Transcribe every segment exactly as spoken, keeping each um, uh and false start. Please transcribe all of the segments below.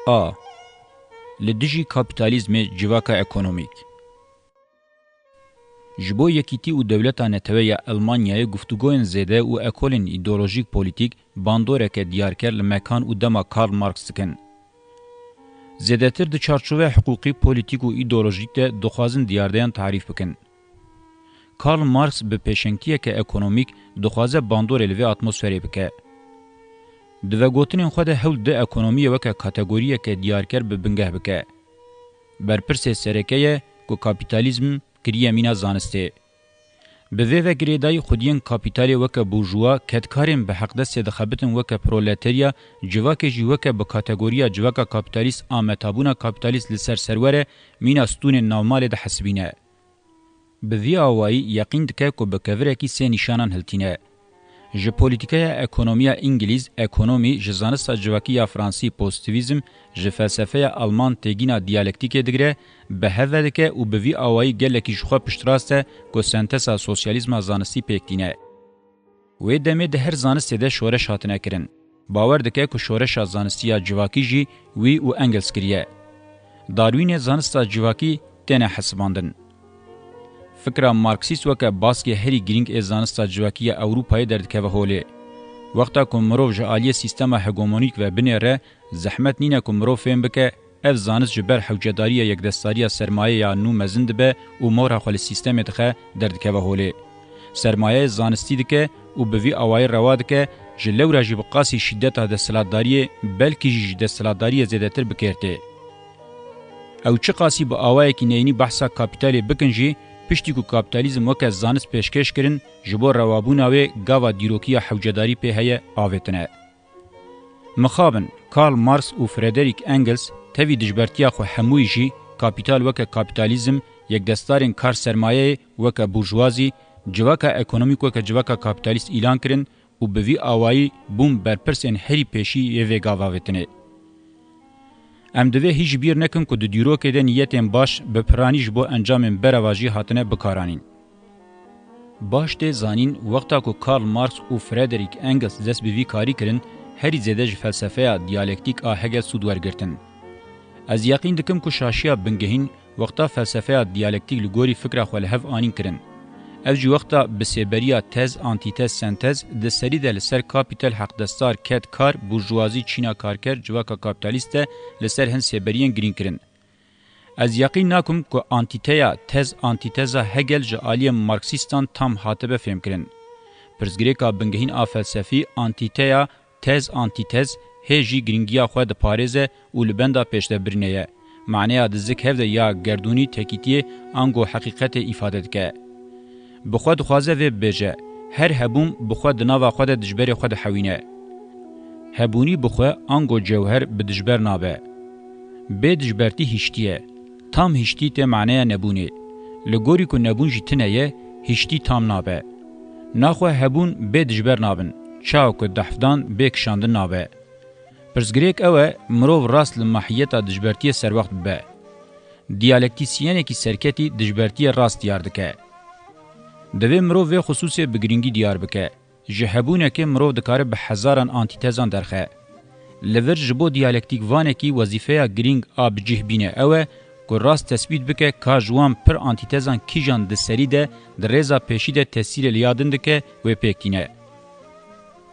A. Li dijî kapîtalîzmê civaka ekonomîk. Ji bo Yekîtî û Dewleta Netewe ya Elmanyayê guftûgoyên zêde û ekolên îdeolojîk polîtîk bandoreke diyarker li mekan û dema Karl Marx dikin. Zêdetir di çarçoveya hiqûqî, polîtîk û îdeolojîk de dixwazin diyardeyan tarîf bikin. Karl Marx bi pêşengtiyeke ekonomîk dixwaze bandorê li vê atmosferê bike. Di vegotinên xwe de hewl dide ekonomiyê weke kategoriyeke diyarker bi bingeh bike. Berpirsê sereke ye ku kapîtalîzm kiriye mîna zanistê. Bi vê ve girêdayî xwediyên kapîtalê weke burjuwa, kedkarên bi heqdestê dixebitin weke proleterya, civakê jî weke bi kategoriya civaka kapîtalîst a metabûna kapîtalîst li ser serwere mîna stûnên navmalê dihesibîne. Bi vî awayî yeqîn dike ku bi kevirekî sê nîşanan hiltîne. Ji polîtîkaya ekonomiya îngilîz, ekonomî, ji zanista civakî ya fransî, pozîtîvîzm, ji felsefeya alman têgîna diyalektîkê digire, bi hev ve dike û bi vî awayî gelekî ji xwe piştrast e ku senteza sosyalîzma zanistî pêk tîne. Wê demê di her zanistê de şoreş hatine kirin. Bawer dike ku şoreşa zanistî ya civakî jî wî û Engels kiriye. Darwînê zanista civakî têne hesibandin. Fikra Marksîst weke baskê herî girîng ê zanista civakî ya Ewropayê derdikeve holê. Wexta ku mirov ji aliyê sîstema hegemonîk ve binêre, zehmet nîne ku mirov fêm bike, ev zanist ji ber hewcedariya yekdestdariya sermayê ya nû mezin dibe û mora xwe li sîstemê dixe, derdikeve holê. Sermayeyê zanistî dike û bi vî awayî rewa dike, ji lewra jî bi qasî şîdeta desthilatdariyê, belkî jî ji desthilatdariyê zêdetir bikêr tê. Ew çiqasî bi awayekî neyînî behsa kapîtalê bikin jî, piştî ku kapîtalîzm weke zanist pêşkêş kirin, ji bo rewabûna wê gava dîrokiya hewcedarî pê heye avêtine. Mixabin, Karl Marx û Frederick Engels tevî dijbertiya xwe hemûyî jî kapîtal weke kapîtalîzm, yekdestdarên kar sermayeyê weke burjwazî, civaka ekonomîk weke civaka kapîtalîst îlan kirin û bi vî awayî bûn berpirsên herî pêşî yê vê gavavêtinê. Em divê hîç ji bîr nekin ku di dîrokê de niyetên baş bi piranî ji bo encamên berevajî hatine bikaranîn. Baş tê zanîn, wexta ku Karl Marx û Frederick Engels dest bi vî karî kirin, herî zêde ji felsefeya diyalektîk a Hegel sûd wergirtin. Ez yeqîn dikim ku şaşiya bingehîn wexta felsefeya diyalektîk li gorî fikra xwe li hev anîn kirin. Ev jî wexta bi sêberiya tez, antîtez, sentez di serî de li ser kapîtal, heqdestar, ked, kar, burjuwazî, çîna karker, civaka kapîtalîst de li ser hin sêberiyên girîng kirin. Ez yeqîn nakim ku antîteya tez, antîteza Hegel ji aliyê Marksîstan tam hatibe fêmkirin. Pirsgirêka bingehîn a felsefî, antîteya tez, antîtez, hê jî girîngiya xwe diparêze û li benda pêşdebirinê ye. Maneya di zik hev de ya gerdûnî, tekîtiyê ango heqîqetê îfade dike. Bi xwe dixwaze vê bibêje, her hebûn bi xwe di nava xwe de dijberê xwe dihewîne. Hebûnî bi xwe ango cewher bi dijber nabe. Bê dijbertî hiştî ye. Tam hiştî tê maneya nebûnê. Li gorî ku nebûn jî tune ye, hiştî tam nabe. Naxwe hebûn bê dijber nabin, çawa ku dehfdan bê kişandin nabe. Pirsgirêk ew e, mirov rast li mahiyeta dijbertiyê serwext bibe. Diyalektîsyenekî serketî dijbertiyê rast diyar dike. Divê mirov vê xisûsê bi girîngî diyar bike. Ji hebûnekê mirov dikare bi hezaran antîtezan derxe. Li vir ji bo diyalektîkvanekî wezîfeya girîng a bi cih bîne ew e ku rast tesbît bike ka ji wan pir antîtezan kîjan di serî de di rêza pêşî de tesîrê li ya din dike wê pêk tîne.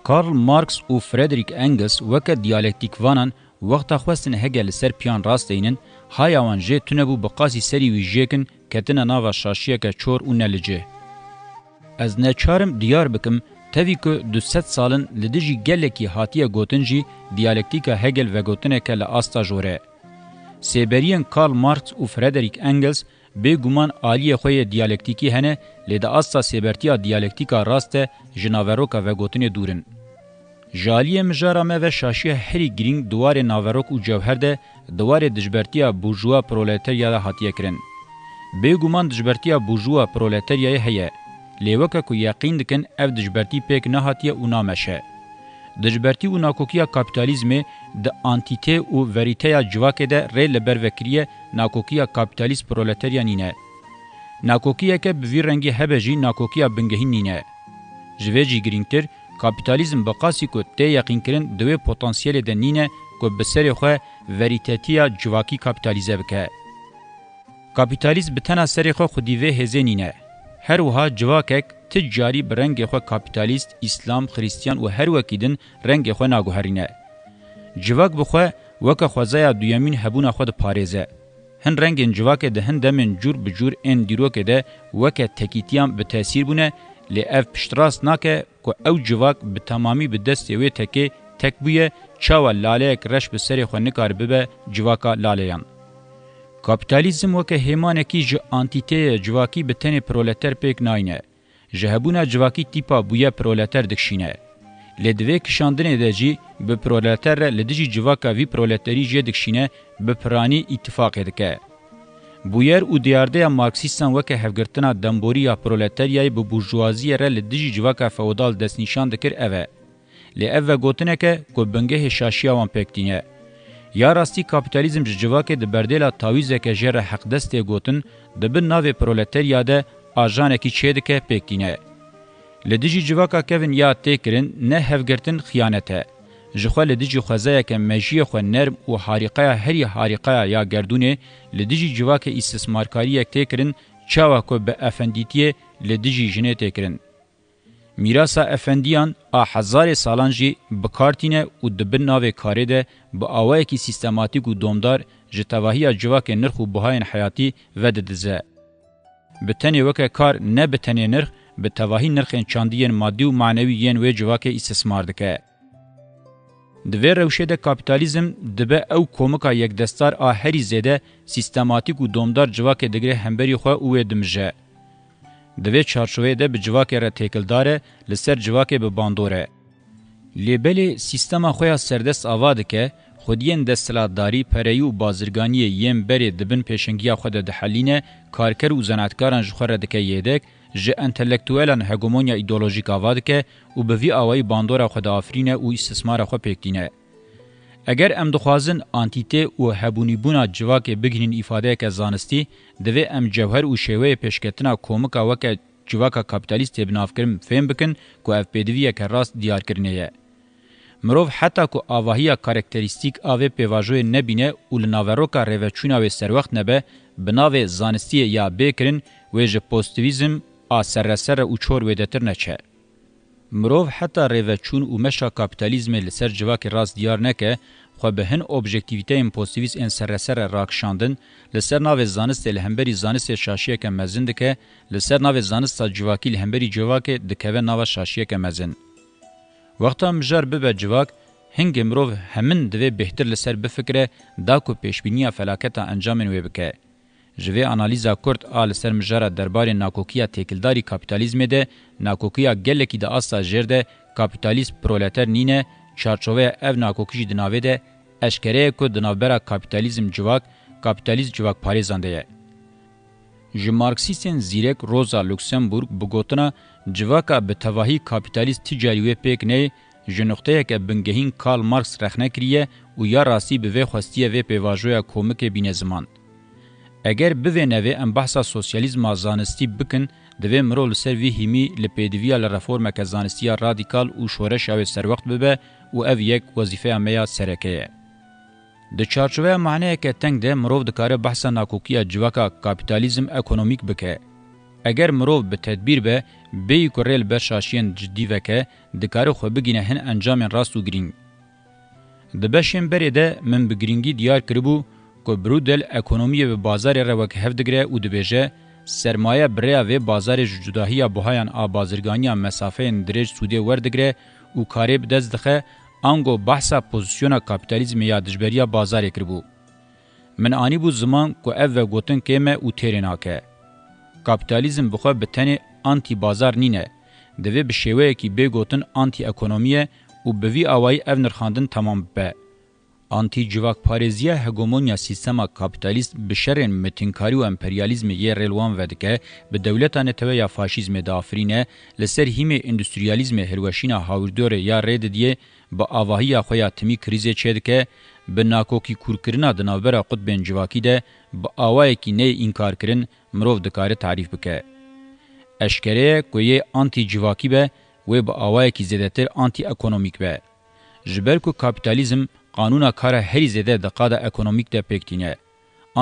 Karl Marx û Frederick Engels weke diyalektîkvanan wexta xwestin Hegel li ser piyan rasteynin, haya wan jê tune bû bi qasî serî wî jêkin, ketine nava şaşiyeke çor û ne li cih. Ez neçar im diyar bikim, tevî ku du sed sal in li dijî gelekî hatiye gotin jî, diyalektîka Hegel vegotineke li asta jor e. Sêberiyên Karl Marx û Frederick Engels bêguman aliyê xwe yê diyalektîkî hene, lê di asta sêbertiya diyalektîka rast de ji naveroka vegotinê dûr in. Ji aliyê mijara me ve şaşiya herî girîng di warê naverok û cewher de, di warê dijbertiya burjuwa proleterya de hatiye kirin. Bêguman dijbertiya burjuwa proleteryayê heye, lê weke ku yeqîn dikin ev dijbertî pêk nehatiye û nameşe. Dijbertî û nakokiya kapîtalîzmê di antîtê û verîteya civakê de rê li ber ve kiriye, nakokiya kapîtalîst proleterya nîne. Nakokiyeke bi vî rengî hebe jî nakokiya bingehîn nîne. Ji vê jî girîngtir, kapîtalîzm bi qasî ku tê yeqînkirin di wê potansiyelê de nîne ku bi serê xwe verîtetiya civakî kapîtalîze bike. Kapîtalîst bi tena serê xwe xwedî vê hêzê nîne. Her wiha civakek ti carî bi rengê xwe kapîtalîst, îslam, xirîstiyan û her wekî din rengê xwe naguherîne. Civak bi xwe weke xwezaya duyemîn hebûna xwe diparêze. Hin rengên civakê di hin demên cûr bi cûr ên dîrokê de weke tekîtiyan bi tesîr bûne, lê ev piştrast nake ku ew civak bi temamî bi destê wê tekê tek bûye, çawa laleyek reş bi serê xwe nikare bibe civaka laleyan. Kapîtalîzm weke hêmanekî ji antîteyê civakî bi tenê proleter pêk nayîne. Ji hebûna civakî tîpa bûye proleter dikişîne. Lê di vê kişandinê de jî bi proleter re li dijî civaka vî proleterî jê dikişîne, bi piranî îtifaqê dike. Bûyer û diyardeya Marksîstan weke hevgirtina demborî ya proleteryayê bi burjuwaziyê re li dijî civaka feodal destnîşan dikir ev e. Lê ev vegotinek e ku bingehê şaşiya wan pêk tîne. Ya rastî kapîtalîzm ji civakê di berdêla tawîzeke jê re heqdest tê gotin, di bin navê proleterya de ajanekî çêdike pêk tîne. Li dijî civaka kevin ya têkirin ne hevgirtin xiyanet e. Ji xwe li dijî xwezayeke mejiyê xwe nerm û harîqeya herî harîqeya ya gerdûnê, li dijî civakê îstismarkariyek têkirin çawa ku bi efendîtiyê li dijî jinê têkirin. Mîrasa efendiyan a hezarê salan jî bi kar tîne û di bin navê karê de bi awayekî sîstematîk û domdar ji tevahiya civakê nirx û buhayên heyatî vedidize. Bi tenê weke kar ne bi tenê nirx, bi tevahî nirxên çandî yên madî û manewî yên wê civakê îstismar dike. Di vê rewşê de kapîtalîzm dibe ew komika yekdestar a herî zêde sîstematîk û domdar civakê digire hemberî xwe û wê dimije. Di vê çarçoveyê de bi civakê re têkildar e, li ser civakê bi bandor e. Lê belê sîstema xwe ya serdest ava dike, xwediyên desthilatdarî, pereyî û bazirganiyê yên berê di bin pêşengiya xwe de dihelîne, karker û zanaetkaran ji xwe re dike yêdek, ji entelektuelan hegemonya îdeolojîk ava dike û bi vî awayî bandora xwe diafirîne û îstismara xwe pêk tîne. Eger em dixwazin antîtê û hebûnîbûna civakê bigihînin îfadeyeke zanistî, divê em cewher û şêweyê pêşketina komika weke civaka kapîtalîst tê binavkirin fêm bikin ku ev pêdiviyeke rast diyarkirinê ye. Mirov heta ku avahiya karakterîstîk a vê pêvajoyê nebîne û li naveroka rêveçûna wê serwext nebe, bi navê zanistiyê ya bêkirin wê ji pozîtîvîzm a serreser re û çor wêdetir neçe. Mirov heta rêveçûn û meşa kapîtalîzmê li ser civakê rast diyar neke, xwe bi hin objektîvîteyên pozîtîvîst ên serreser re rakişandin, li ser navê zanistê li hemberî zanistê şaşiyeke mezin dike, li ser navê zanista civakî li hemberî civakê dikeve nava şaşiyeke mezin. Wexta mijar bibe civak, hingê mirov hemin divê bêhtir li ser bifikire, da ku pêşbîniya felaketa encamên wê bike. Ji vê analîza kurt a li ser mijara derbarê nakokiya têkildarî kapîtalîzmê de, nakokiya gelekî di asta jêr de kapîtalîst proleter nîne, çarçoveya ev nakokî jî di navê de eşkere ye ku di navbera kapîtalîzm civak, kapîtalîst civakparêzan de ye. Ji Marksîstên zîrek Rosa Luxemburg bi gotina civaka bi tevahî kapîtalîst ti carî wê pêk neyê, ji nuqteyeke bingehîn Karl Marx rexne kiriye û ya rastî bi vê xwestiye vê pêvajoya komikê bîne ziman. Eger bi vê nevê em behsa sosyalîzma zanistî bikin, divê mirov li ser vî hîmî li pêdiviya li reformeke zanistiya radîkal û şoreşa wê serwext bibe û ev yek wezîfeya me ya sereke ye. Di çarçoveya maneyeke teng de mirov dikare behsa nakokiya civaka kapîtalîzm ekonomîk bike. Eger mirov bi tedbîr be, bêyî ku rê li ber şaşiyên cidî veke, dikare xwe bigîne hin encamên rast û girîng. Di beşên berê de min bi girîngî diyar kiribû ku Brudel ekonomiyê bi bazarê re wek hev digire û dibêje, sermaye bi rêya vê bazarê ji cudahiya buhayan a bazirganiya mesafeyên dirêj sûdê werdigire û karê bi dest dixe, ango behsa pozîsyona kapîtalîzmê ya dijberiya bazarê kiribû. Min anîbû ziman ku ev vegotin kêm e û têrê nake. Kapîtalîzm bi xwe bi tenê antî-bazar nîne. Divê bi şêweyekî bê gotin antî-ekonomî ye û bi vî awayî ev nirxandin temam bibe. Antî-civakparêziya hegemonya sîstema kapîtalîst bi şerên mitinkarî û emperyalîzmê yê rê li wan vedike, bi dewleta netewe ya faşîzmê diafirîne, li ser hîmê îndustriyalîzmê hilweşîna hawirdorê ya rê didiyê, bi avahiya xwe ya timî krîzê çêdike, bi nakokî kûrkirina di navbera qutbên civakî de bi awayekî neyê înkarkirin mirov dikare tarîf bike. Eşkere ye ku yê antî-civakî be, wê bi awayekî zêdetir antî-ekonomîk be. Ji ber ku kapîtalîzm Qanûna kara herî zêde di qada ekonomîk de pêk tîne.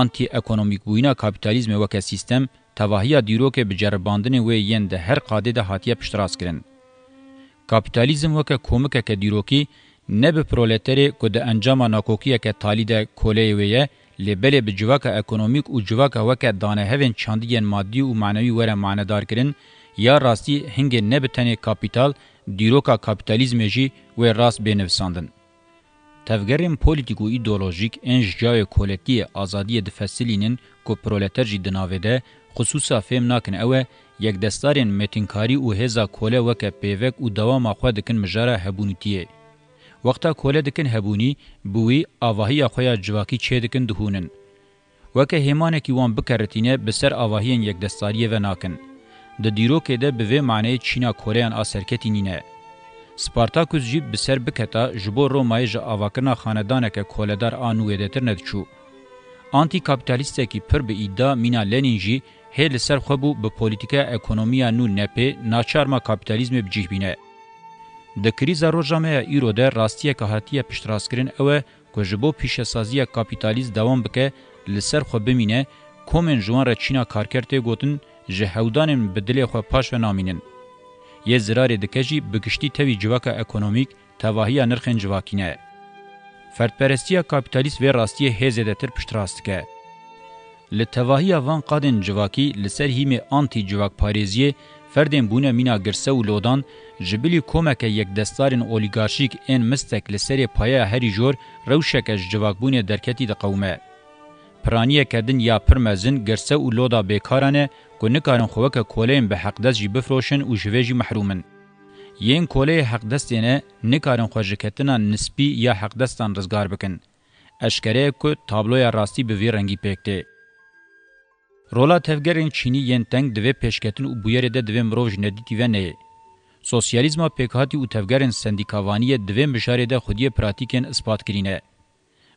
Antî-ekonomîkbûyîna kapîtalîzmê weke sîstem, tevahiya dîrokê bi ceribandinên wê yên di her qadê de hatiye piştrast kirin. Kapîtalîzm weke komikeke dîrokî, ne bi proleterê ku di encama nakokiyeke talî de koleyê wê ye, lê belê bi civaka ekonomîk û civaka weke danehevên çandî yên madî û manewî were manedarkirin, ya rastî hingê ne bi tenê kapîtal, dîroka kapîtalîzmê jî wê rast bê nivisandin. Tevgerên polîtîk û îdeolojîk ên ji cayê koletiyê azadiyê difesilînin ku proleter jî di navê de, xisûsa fêm nakin ew e, yekdestarên mêtinkarî û hêza kole weke pêvek û dewama xwe dikin mijara hebûnîtiyê. Wexta kole dikin hebûnî, bi wî avahiya xwe ya civakî çêdikin dihûnin. Weke hêmanekî wan bikeritîne bi ser avahiyên yekdestariyê ve nakin. Di dîrokê de bi vê maneyê çîna koleyan a serketî nîne. Spartakus jî bi ser biketa ji bo Romayê ji avakirina xanedaneke koledar a nû wêdetir nediçû. Antîkapîtalîstekî pir bi îdia mîna Lenîn jî hê li ser xwe bû bi polîtîkaya ekonomiya nû nepê naçar ma kapîtalîzmê bi cih bîne. Di krîza roja me ya îro de rastiyeke hatiye piştrastkirin ew e ku ji bo pîşesaziya kapîtalîst dewam bike, li ser xwe bimîne, komên ji wan re çîna karker tê gotin, ji hewdanên bi dilê xwe paş ve namînin. Yê zirarê dike jî bi giştî tevî civaka ekonomîk, tevahiya nirxên civakî ne. Ferdperestiya kapîtalîst vê rastiyê hê zêdetir piştrast dike. Li tevahiya van qadên civakî li ser hîmê antî-civakparêziyê ferdên bûne mîna girse û lodan, ji bilî komeke yekdestarên olîgarşîk ên mistek li serê payeya herî jor rewşeke ji civakbûnê derketî diqewime. Piraniyeke din ya pir mezin girse û loda bêkaran e ku nikarin xwe weke koleyên bi heqdest jî bifroşin û ji vê jî mehrûm in. Yên koleyê heqdestê ne nikarin xwe ji ketina nispî ya heqdestan rizgar bikin. Eşkere ye ku tabloya rastî bi vî rengî pêk tê. Rola tevgerên çînî yên teng di vê pêşketin û bûyerê de divê mirov ji nedîtî ve neyê. Sosyalîzma pêkhatî û tevgerên sendîkavaniyê di vê mijarê de xwediyê pratîkên ispat kirî ne.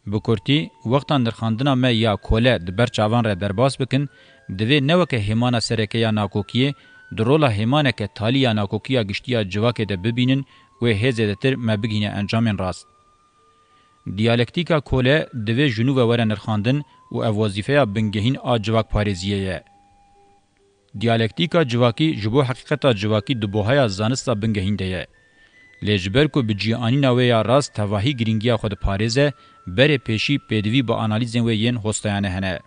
Bi kurtî, wexta nirxandina me ya kole di ber çavan re derbas bikin, divê ne weke hêmana sereke ya nakokiyê, di rola hêmaneke talî ya nakokiya giştî ya civakê de bibînin, wê hê zêdetir me bigihîne encamên rast. Diyalektîka kole divê ji nû ve were nirxandin û ev wezîfeya bingehîn a civakparêziyê ye. Diyalektîka civakî ji bo heqîqeta civakî di buhaya zanista bingehîn de ye. Lê ji ber ku bi cîanîna wê ya rast tevahî girîngiya xwe diparêze, berê pêşî pêdivî bi analîzên wê yên hostayane hene.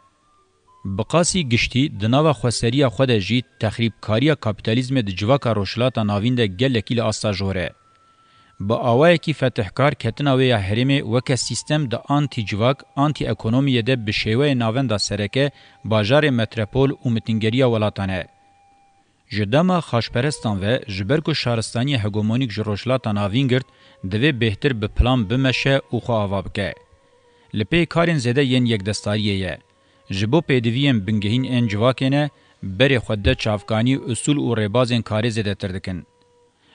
Bi qasî giştî, di nava xweseriya xwe de jî texrîbkariya kapîtalîzmê di civaka Rojhilata Navîn de gelekî li asta jor e. Bi awayekî fetihkar ketina wê ya herêmê weke sîstem di antî-civak, antî-ekonomiyê de bi şêweyê navenda sereke bajarê metropol û mitingeriya welatan e. Ji dema xaçperestan ve, ji ber ku şaristaniyê hegemonîk ji Rojhilata Navîn girt, divê bêhtir bi plan bimeşe û xwe ava bike. Li pê karên zêde yên yekdestariyê ye. Ji bo pêdiviyên bingehîn ên civakê ne, berê xwe de çavkanî, usûl û rêbazên karê zêdetir dikin.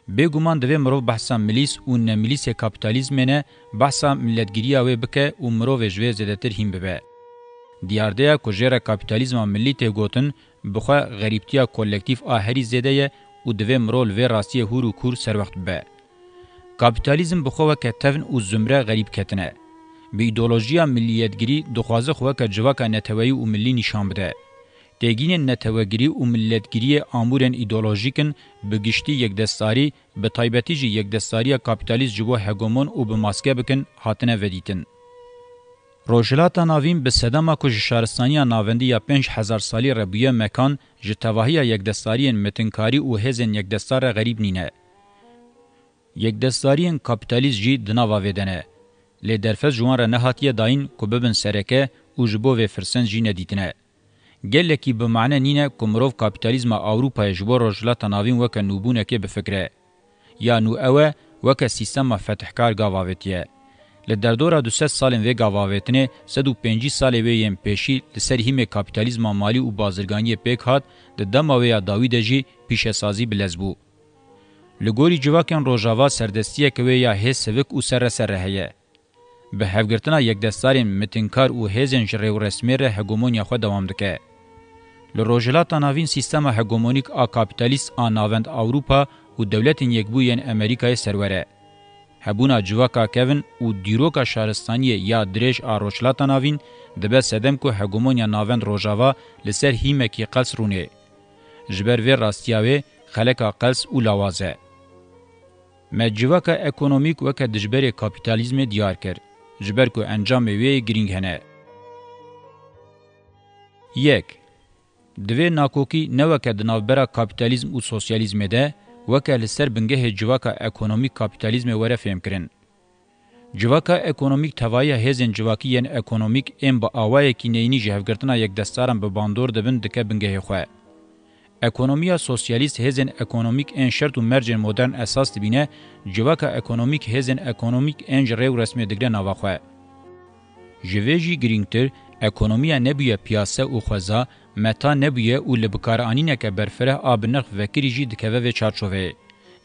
Bêguman divê mirov behsa milîs û nemilîsê kapîtalîzmê ne, behsa miletgiriya wê bike û mirovê ji wê zêdetir hîn bibe. Diyarde ye ku jê re kapîtalîzma milî tê gotin, bi xwe xerîbtiya kolektîf a herî zêde ye û divê mirov li vê rastiyê hûr û kûr serwext bibe. Kapîtalîzm bi xwe weke tevn û zumre xerîb ketine. Bi îdeolojiya miliyetgirî dixwaze xwe weke civaka neteweyî û milî nîşan bide. Têgînên netewegirî û miletgiriyê amûrên îdeolojîk in, bi giştî yekdestarî, bi taybetî jî yekdestariya kapîtalîst ji bo hegemon û bi maske bikin hatine vedîtin. Rojhilata Navîn bi sedema ku ji şaristaniya navendî ya pênc hezar salî re bûye mekan, ji tevahiya yekdestariyên metinkarî û hêzên yekdestar re xerîb nîne. Yekdestariyên kapîtalîst jî di nava vê de ne. Lê derfet ji wan re nehatiye dayîn ku bibin sereke û ji bo vê firsend jî nedîtine. Gelekî bi mane nîne ku mirov kapîtalîzma Ewropayê ji bo Rojhilata Navîn weke nûbûnekê bifikire. Ya nû ew e, weke sîstema fetihkar gav avêtiye. Li derdora du sed salên vê gavavêtinê, sed û pêncî salê wê yên pêşî li ser hîmê kapîtalîzma malî û bazirganiyê pêk hat, di dema wê ya dawî de jî pîşesazî bi lez bû. Li gorî civakên Rojava serdestiyeke wê ya hê sivik û serre serre heye. Bi hevgirtina yekdestarên mitinkar û hêzên ji rêwresmê re hegemonya xwe dewam dike. Li Rojhilata Navîn sîstema hegemonîk a kapîtalîst a navend Ewropa û Dewletên Yekbûyî yên Amerîkayê serwer e. Hebûna civaka kevin û dîroka şaristaniyê ya dirêj a Rojhilata Navîn dibe sedem ku hegemonya navend Rojava li ser hîmekî qels rûnê. Ji ber vê rastiya wê xeleka qels û lawaz e. Me civaka ekonomîk weke dijberê kapîtalîzmê diyar kir, ji ber ku encamê wê yê girîng hene. Yek, divê nakokî ne weke di navbera kapîtalîzm û sosyalîzmê de, weke li ser bingehê civaka ekonomîk kapîtalîzmê were fêmkirin. Civaka ekonomîk tevahiya hêzên civakî yên ekonomîk ên bi awayekî neyînî ji hevgirtina yekdestaran bi bandor dibin dike bingehê xwe. Ekonomiya sosyalîst hêzên ekonomîk ên şert û mercên modern esas dibîne, civaka ekonomîk hêzên ekonomîk ên ji rê û resmê digre nava xwe. Ji vê jî girîngtir, ekonomiya nebûye piyase û xweza, meta nebûye û li bikaranîneke berfireh a bi nirx vekirî jî dikeve vê çarçoveyê.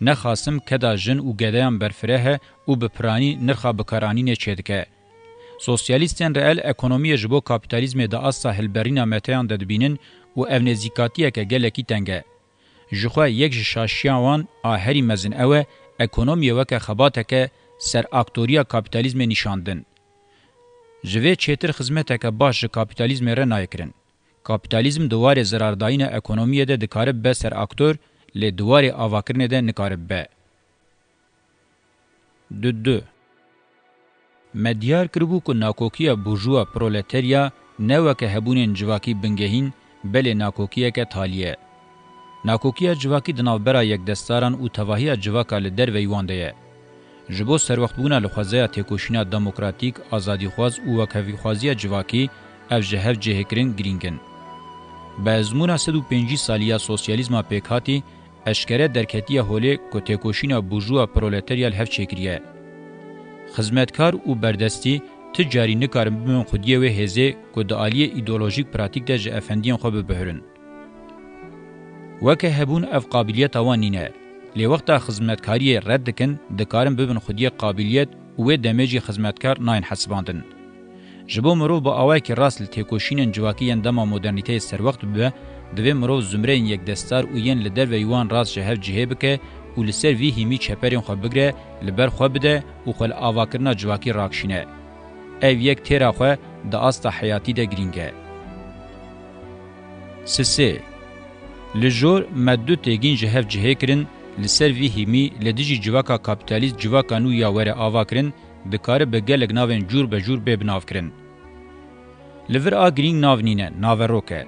Ne xasim keda jin û gedeyan berfireh e û bi piranî nirxa bikaranînê çêdike. Sosyalîstên reel ekonomiyê ji bo kapîtalîzmê di asta hilberîna meteyan de dibînin û ev nêzîkatiyeke gelekî teng e. Jixwe yek ji şaşiya wan a herî mezin ew e, ekonomiyê weke xebateke seraktoriya kapîtalîzmê nîşandin. Ji vê çêtir xizmeteke baş ji kapîtalîzmê re nayê kirin. Kapîtalîzm di warê zirardayîna ekonomiyê de dikare bibe seraktor, lê di warê avakirinê de nikare bibe. Du du. Me diyar kiribû ku nakokiya burjuwa proleterya ne weke hebûnên civakî bingehîn, belê nakokiyeke talî ye. Nakokiya civakî di navbera yekdestaran û tevahiya civaka li derveyî wan de ye. Ji bo serwextbûna li xwezaya têkoşîna demokratîk, azadîxwaz û wekhevîxwaziya civakî, ev ji hev cihêkirin girîng in. Bi ezmûna sed û pêncî salî ya sosyalîzma pêkhatî, eşkere derketiye holê ku têkoşîna burjuwa proleterya li hev çêkiriye. Xizmetkar û berdestî ti carî nikarin bibin xwediyê wê hêzê ku di aliyê îdeolojîk pratîk de ji efendiyên xwe bibihirin. Weke hebûn ev qabiliyeta wan nîne, lê wexta xizmetkariyê red dikin, dikarin bibin xwediyê qabiliyet û wê demê jî xizmetkar nayên hesibandin. Ji bo mirov bi awayekî rast li têkoşînên civakî yên dema modernîteyê serwext bibe, divê mirov zumreyên yekdestar û yên li derveyî wan rast ji hev cihê bike û li ser vî hîmî çeperên xwe bigre, li ber xwe bide û xwe li avakirina civakî rakişîne. Ev yek têra xwe di asta heyatî de girîng e. Sisê. Li jor me du têgîn ji hev cihê kirin, li ser vî hîmî li dijî civaka kapîtalîst civaka nû ya were avakirin, dikare bi gelek navên cûr be cûr bê binavkirin. Li vir a girîng nav nîne, naverok e.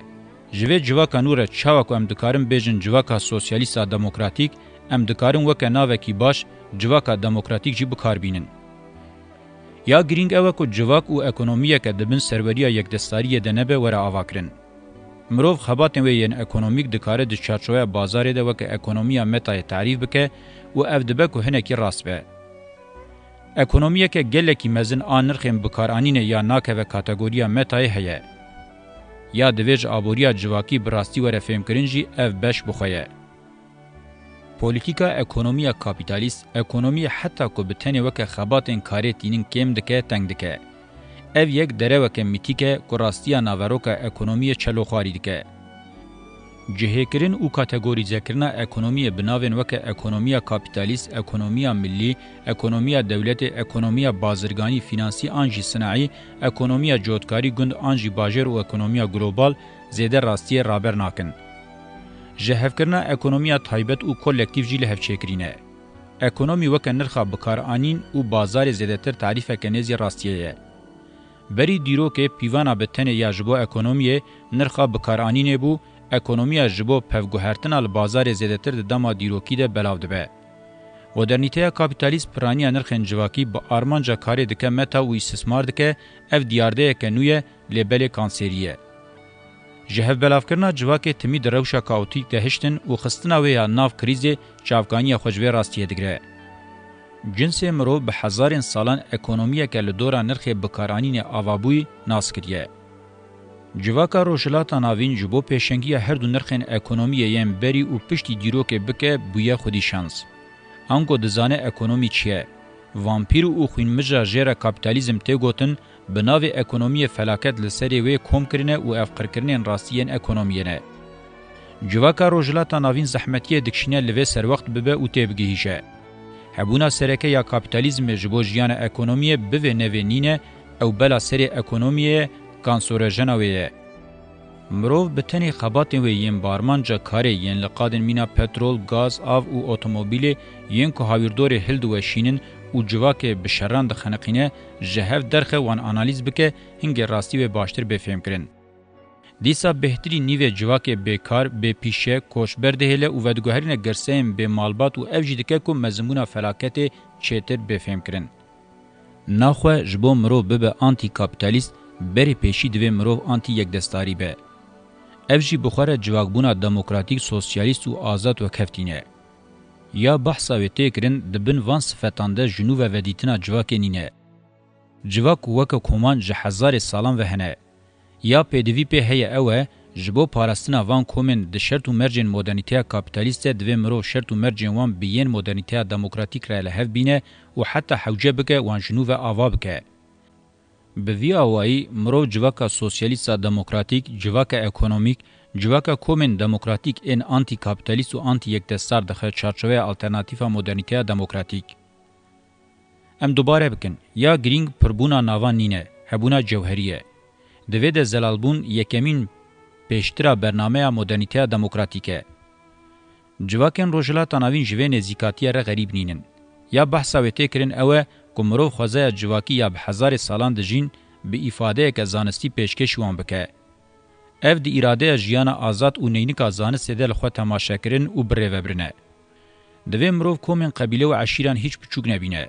Ji vê civaka nû re çawa ku em dikarin bêjin civaka sosyalîst a demokratîk, em dikarin weke navekî baş civaka demokratîk jî bi kar bînin. Ya girîng ew e ku civak û ekonomiyeke di bin serweriya yekdestariyê de nebe were avakirin. Mirov xebatên wê yên ekonomîk dikare di çarçoveya bazarê de weke ekonomiya metayê tarîf bike û ev dibe ku hinekî rast be. Ekonomiyeke gelekî mezin a nirxên bikaranînê ya nakeve kategoriya metayê heye. Ya divê ji aboriya civakî bi rastî were fêmkirin jî ev beş bi xwe ye. Polîtîka ekonomiya kapîtalîst, ekonomiyê heta ku bi tenê weke xebatên karê tînin kêm dike, teng dike. Ev yek dereweke mîtîk e ku rastiya naveroka ekonomiyê çeloxwarî dike. Cihêkirin û kategorîzekirina ekonomiyê bi navên weke ekonomiya kapîtalîst, ekonomiya millî, ekonomiya dewletê, ekonomiya bazirganî, fînansî an jî sinaî, ekonomiya cotkarî gund an jî bajêr û ekonomiya global zêde rastiyê raber nakin. Jihevkirina ekonomiya taybet û kolektîf jî li hev çêkirî ne. Ekonomî weke nirxa bikaranîn û bazarê zêdetir tarîfeke nêzî rastiyê ye. Berî dîrokê pîvana bi tenê ya ji bo ekonomiyê nirxa bikaranînê bû, ekonomiya ji bo pevguhertina li bazarê zêdetir di dema dîrokî de belav dibe. Modernîteya kapîtalîst piraniya nirxên civakî bi armanca karê dike meta û îstismar dike, ev diyardeyeke nû ye, lê belê kanserî ye. Ji hevbelavkirina civakê timî di rewşa kaotîk de hiştin û xistina wê ya nav krîzê çavkaniya xwe ji vê rastiyê digire. Cinsê mirov bi hezarên salan ekonomiyeke li dora nirxê bikaranînê avabûyî nas kiriye. Civaka Rojhilata Navîn ji bo pêşengiya her du nirxên ekonomiyê yên berî û piştî dîrokê bike bûye xwedî şans. Ango dizane ekonomî çi ye. Vampîr û xwînmija jê re kapîtalîzm tê gotin, bi navê ekonomiyê felaket li serê wê kom kirine û ev qirkirinên rastî yên ekonomiyê ne. Civaka Rojhilata Navîn zehmetiyê dikişîne li vê serwext bibe û têbigihîje. Hebûna sereke ya kapîtalîzmê ji bo jiyana ekonomiyê bivê nevê nîne, ew bela serê ekonomiyê ye, kansorejena wê ye. Mirov bi tenê xebatên wê yên bi armanca karê yên li qadên mîna petrol, gaz, av û otomobîlê yên ku hawîrdorê hildiweşînin û civakê bi şeran dixeniqîne, ji hev derxe wan analîz bike, hingê rastî wê baştir bê fêhmkirin. Dîsa bêhtirî nîvê civakê bêkar, bêpîşe, koçber dihêle û vediguherîne girseyên bêmalbat û ev jî dike ku mezinbûna felaketê çêtir bê fêhmkirin. Naxwe ji bo mirov bibe antîkapîtalîst, berê pêşî divê mirov antîyekdestarî be. Ev jî bi xwe re civakbûna demokratîk, sosyalîst û azad wekhev tîne. Ya behsa wê tê kirin, di bin van sifetan de ji nû ve vedîtina civakê nîne. Civak weke koman ji hezarê salan ve hene. Ya pêdivî pê heye ew e, ji bo parastina van komên di şert û mercên modernîteya kapîtalîst de divê mirov şert û mercên wan bi yên modernîteya demokratîk re li hev bîne û heta hewce bike wan ji nû ve ava bike. Bi vî awayî mirov civaka sosyalîsta demokratîk, civaka ekonomîk, civaka komên demokratîk ên antîkapîtalîst û antîyekdestar dixe çarçoveya alternatîfa modernîteya demokratîk. Em dubare bikin, ya girîng pirbûna navan nîne, hebûna cewherî ye. Di vê de zelalbûn yekemîn pêştira bernameya modernîteya demokratîk e. Civakên Rojhilata Navîn ji vê nêzîkatiye re xerîb nînin. Ya behsa wê tê kirin ew e ku mirov xwezaya civakî ya bi hezarê salan dijîn bi îfadeyeke zanistî pêşkêşî wan bike. Ev di îradeya jiyana azad û neynika zanistê de li xwe temaşekirin û birêvebirin e. Divê mirov komên qebîle û eşîran hîç biçûk nebîne.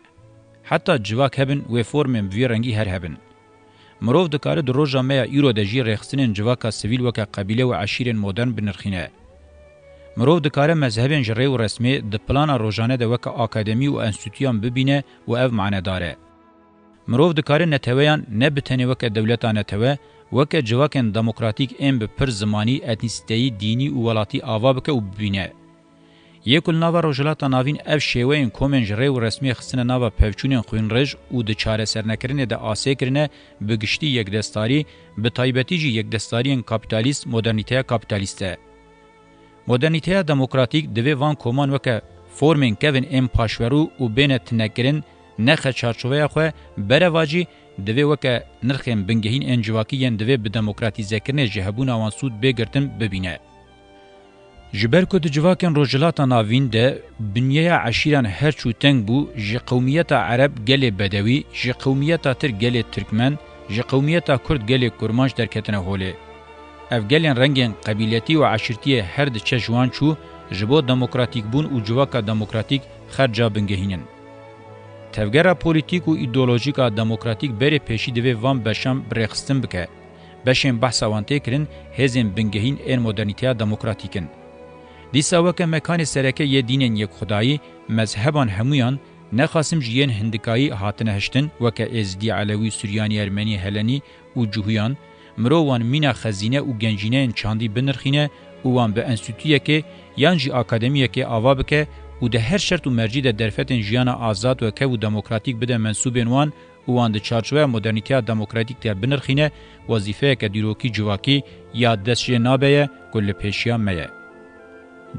Heta civak hebin, wê formên bi vî rengî her hebin. Mirov dikare di roja me ya îro de jî rêxistinên civaka sivîl weke qebîle û eşîrên modern binirxîne. Mirov dikare mezhebên ji rê û resmê di plana rojane de weke akademî û enstîtuyan bibîne û ev manedar e. Mirov dikare neteweyan ne bi tenê weke dewleta netewe, weke civakên demokratîk ên bi pir zimanî, etnîsiteyî, dînî û welatî ava bike û bibîne. Yê ku li nava Rojhilata Navîn ev şêweyên komên ji rê û resmê xistine nava pevçûnên xwînrêj û di çaresernekirinê de asê kirine, bi giştî yekdestarî, bi taybetî jî yekdestariyên kapîtalîst, modernîteya kapîtalîst e. Modernîteya demokratîk divê van koman weke formên kevin ên paşverû û bêne tinekirin, nexe çarçoveya xwe, berevacî divê weke nirxên bingehîn ên civakî yên divê bi demokratîzekirinê ji hebûna wan sûd bê girtin bibîne. Ji ber ku di civakên Rojhilata Navîn de binyeya eşîran her çû teng bû, ji qewmiyeta Ereb gelê Bedewî, ji qewmiyeta Tirk gelê Tirkmen, ji qewmiyeta Kurd gelê Kurmanc derketine holê. Ev gelên rengên qebîletî û eşîrtiyê her diçe ji wan çû, ji bo demokratîkbûn û civaka demokratîk xerca bingehîn in. Tevgera polîtîk û îdeolojîk a demokratîk berê pêşî divê van beşan bi rêxistin bike. Beşên behsa wan tê kirin hêzên bingehîn ên modernîteya demokratîk in. Dîsa weke mekanê sereke yê dînên yekxwedayî, mezheban hemûyan, nexasim jî yên hindikayî hatine hiştin, weke êzidî, elewî, suryanî, ermenî, helenî û cihûyan, mirov wan mîna xezîne û gencîneyên çandî binirxîne û wan bi enstîtuyekê yan jî akademiyekê ava bike û di her şert û mercî de derfetên jiyana azad, wekhev û demokratîk bide mensûbên wan û wan di çarçoveya modernîteya demokratîk de binirxîne, wezîfeyeke dîrokî civakî ya dest jê nabe ye ku li pêşiya me ye.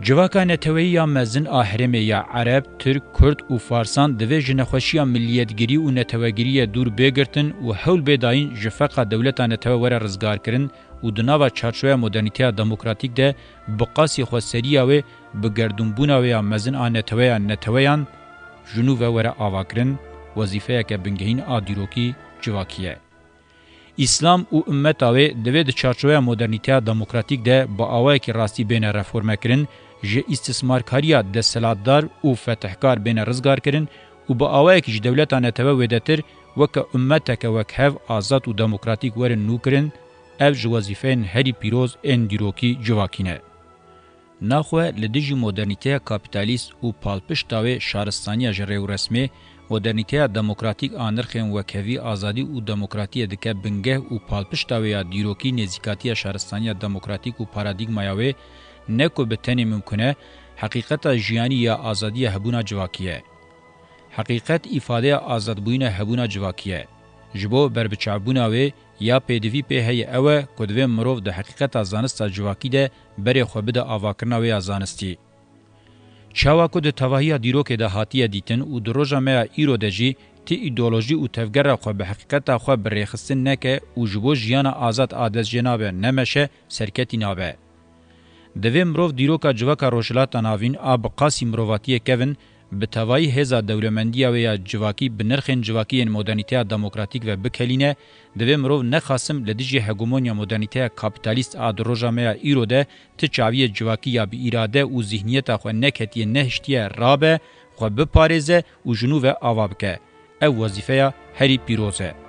Civaka neteweyî ya mezin a herêmê ya Ereb, Tirk, Kurd û Farsan divê ji nexweşiya milliyetgirî û netewegiriyê dûr bê girtin û hewl bê dayîn ji feqa dewleta netewe were rizgarkirin û di nava çarçoveya modernîteya demokratîk de bi qasî xweseriya wê, bi gerdûnbûna wê ya mezin a neteweya neteweyan, ji nû ve were avakirin, wezîfeyeke bingehîn a dîrokî civakî ye. Îslam û ummeta wê divê di çarçoveya modernîteya demokratîk de bi awayekî rastî bêne reformekirin, ji îstismarkariya desthilatdar û fetihkar bêne rizgarkirin û bi awayekî ji dewleta netewe wêdetir weke ummeteke wekhev, azad û demokratîk werin nûkirin, ev ji wezîfeyên herî pîroz ên dîrokî civakî ne. Naxwe li dijî modernîteya kapîtalîst û palpişta wê şaristaniya ji rê û resmê, modernîteya demokratîk a nirxên wekhevî, azadî û demokratiyê dike bingeh û palpişta wê ya dîrokî nêzîkatiya şaristaniya demokratîk û paradîgmaya wê ne ku bi tenê mimkun e, heqîqeta jiyanî ya azadiya hebûna civakî ye. Heqîqet îfadeya azadbûyîna hebûna civakî ye. Ji bo berbiçavbûna wê ya pêdivî pê heye ew e ku divê mirov di heqîqeta zanista civakî de berê xwe bide avakirina wê ya zanistî. Çawa ku di tevahiya dîrokê de hatiye dîtin û di roja me ya îro de jî ti îdeolojî û tevgera xwe bi heqîqeta xwe bi rêxistin neke û ji bo jiyana azad a destjênabe nemeşe, serketî nabe. Divê mirov dîroka civaka Rojhilata Navîn a bi qasî mirovatiyê kevin, bi tevayî hêza dewlemendiya wê ya civakî bi nirxên civakî yên modernîteya demokratîk ve bikelîne, divê mirov ne qasim li dijî hegemonya modernîteya kapîtalîst a di roja me ya îro de ti çaviyê civakî ya bi îrade û zîhniyeta xwe neketiye nehiştiye rabe, xwe biparêze û ji nû ve ava bike. Ev wezîfeya herî pîroz e.